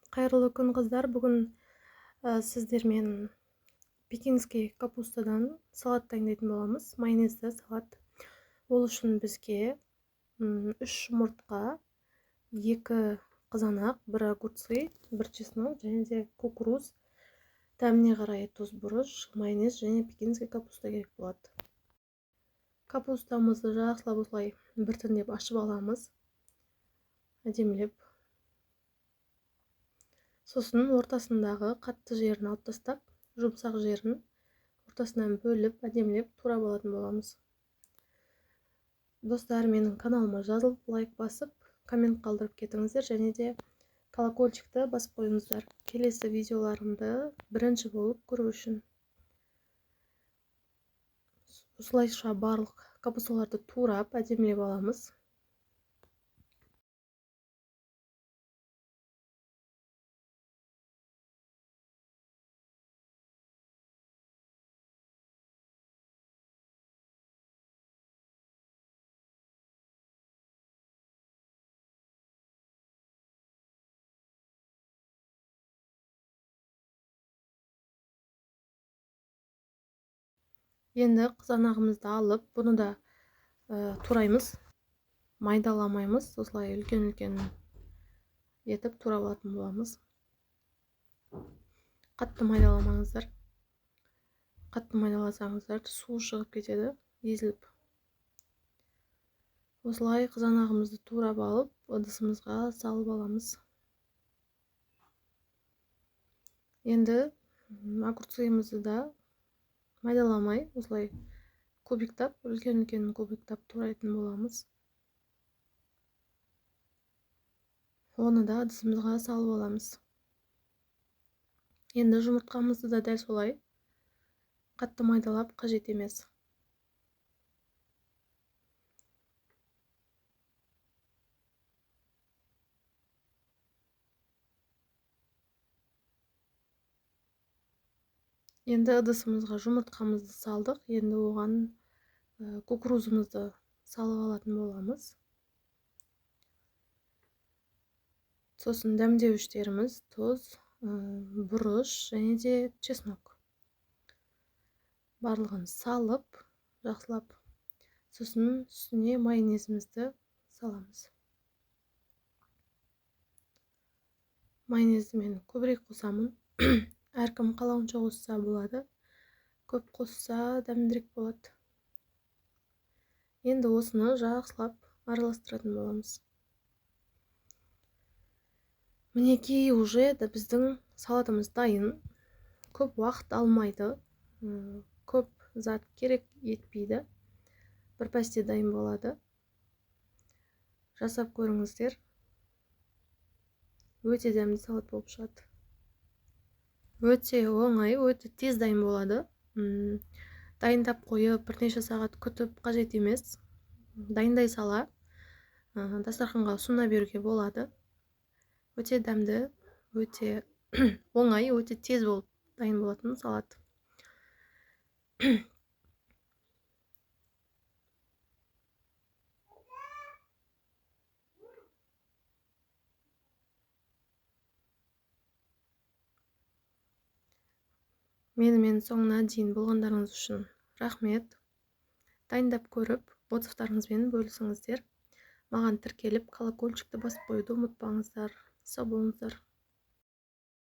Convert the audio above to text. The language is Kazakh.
Қайырлы күн, қыздар. Бүгін сіздермен пекинский капустадан салат дайындайтын боламыз. Майонезді салат. Ол үшін бізге 3 жұмыртқа, 2 қызанақ, 1 огурцы, 1 чеснок және де кукуруз, дәміне қарай тұз, бұрыш, майонез және пекинский капуста керек болады. Капустамызды жақсылап осылай біртіндеп ашып аламыз. Әдемілеп. Сосын ортасындағы қатты жерін алып тастап, жұмсақ жерін ортасынан бөліп, әдемілеп турап алатын боламыз. Достар, менің каналыма жазылып, лайк басып, коммент қалдырып кетіңіздер және де колокольчикті басып қойыңыздар. Келесі видеоларымды бірінші болып көру үшін. Осылайша барлық капусталарды турап, әдемілеп аламыз. Енді қызанағымызды алып, бұны да тураймыз. Майдаламаймыз, осылай үлкен-үлкен етіп турап алатын боламыз. Қатты майдаламаңыздар. Қатты майдаласаңыздар су шығып кетеді, езіліп. Осылай қызанағымызды турап алып, ыдысымызға салып аламыз. Енді огурцымызды да майдаламай, осылай кубиктап, үлкен-үлкен кубиктап турайтын боламыз. Оны да ыдысымызға салып аламыз. Енді жұмыртқамызды да дәл солай қатты майдалап қажет емес. Енді ыдысымызға жұмыртқамызды салдық. Енді оған кукурузымызды салып алатын боламыз. Сосын дәмдеуіштеріміз тұз, бұрыш және де чеснок. Барлығын салып, жақсылап. Сосын үстіне майонезімізді саламыз. Майонезді мен көбірек қосамын. Әркім қалауынша қосса болады. Көп қосса дәмдірек болады. Енді осыны жақсылап араластыратын боламыз. Мінекей, уже да біздің салатымыз дайын. Көп уақыт алмайды, көп зат керек етпейді. Бір пәсте дайын болады. Жасап көріңіздер. Өте дәмді салат болып шығады. Өте оңай, өте тез дайын болады. Дайындап қойып, бірнеше сағат күтіп қажет емес. Дайындай сала, дастарханға ұсына беруге болады. Өте дәмді, өте оңай, өте тез болып дайын болатын салат. Менімен соңына дейін болғандарыңыз үшін рахмет. Дайындап көріп, отзывтарыңызбен бөлісіңіздер. Маған тіркеліп, колокольчикті басып қоюды ұмытпаңыздар. Сау болыңыздар.